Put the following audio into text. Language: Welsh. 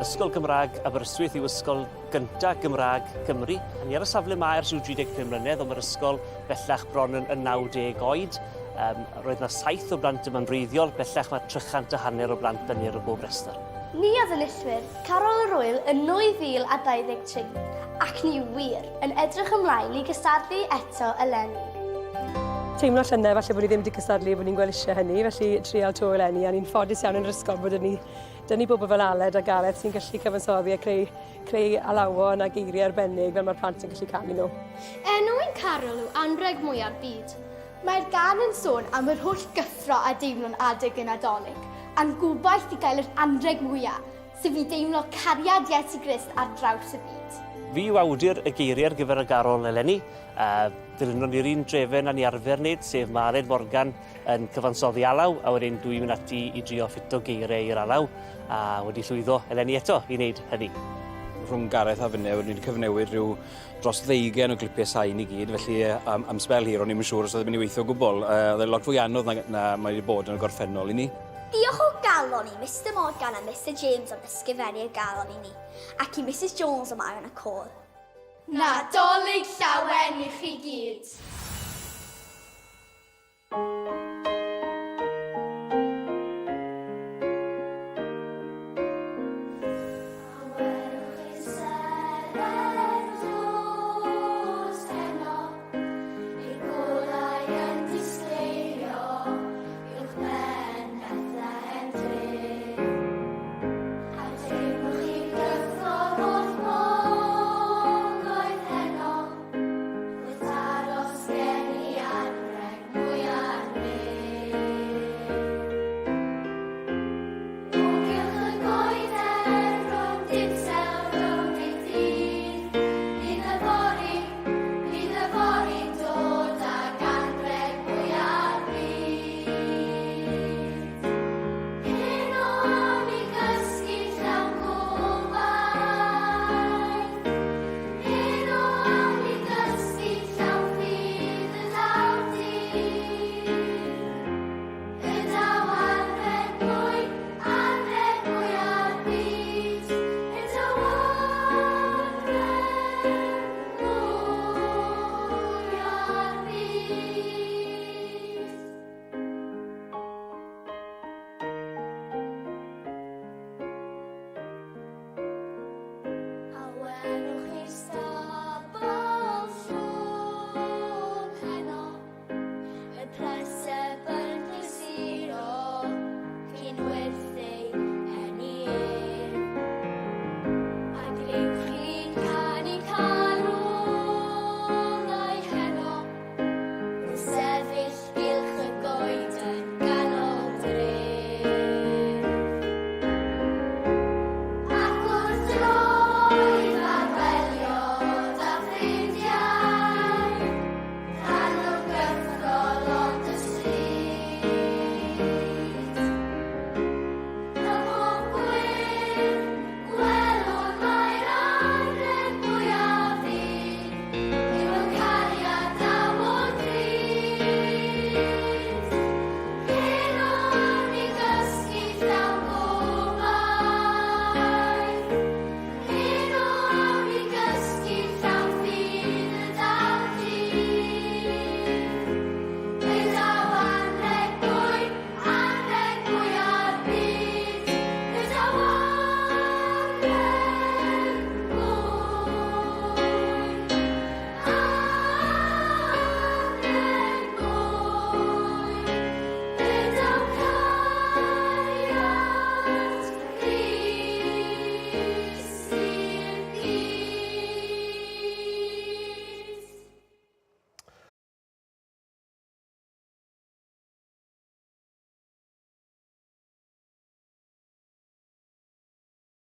Ysgol Gymraeg Aberystwyth yw ysgol gyntaf Gymraeg Cymru. Ni ar y safle yma ers rhyw 35 mlynedd, ond mae'r ysgol bellach bron yn, yn 90 oed. Um, roedd yna saith o blant yma'n wreiddiol, bellach mae 300 a hanner o blant dynnu ar y bob rhestr. Ni oedd enillwyr Carol yr Wyl yn 2023, ac ni wir yn edrych ymlaen i gystadlu eto eleni. Teimlo llynedd falle bod ni ddim wedi cystadlu, bod ni'n gweld eisiau hynny, felly trial to eleni, a ni'n ffodus iawn yn yr ysgol bod ni 'Da ni bobl fel Aled a Gareth sy'n gallu cyfansoddi a creu, creu alawon a geiriau arbennig fel mae'r plant yn gallu canu nhw. Enw ein carol yw Anrheg Mwya'r Byd. Mae'r gân yn sôn am yr holl gyffro a deimlwn adeg y Nadolig, a'n gobaith i gael yr anrheg mwya', sef i deimlo cariad Iesu Grist ar draws y byd. Fi yw awdur y geiriau ar gyfer y garol eleni. Uh, Dilynon ni'r un drefen a ni arfer wneud, sef mae Aled Morgan yn cyfansoddi alaw, a wedyn dwi'n mynd ati i drio ffito geiriau i'r alaw, a wedi llwyddo eleni eto i wneud hynny. Rhwng Gareth a finne, wedi cyfnewid rhyw dros ddeugain o glipiau sain i gyd, felly am, am sbel hir o'n i'm yn siŵr os oedd e'n mynd i weithio o gwbl. Uh, oedd e'n lot fwy anodd na, na mae wedi bod yn y gorffennol i ni. Diolch o galon i Mister Morgan a Mister James am ysgrifennu'r galon i ni, ac i Misus Jones am arwain y côr. Nadolig Llawen i chi gyd!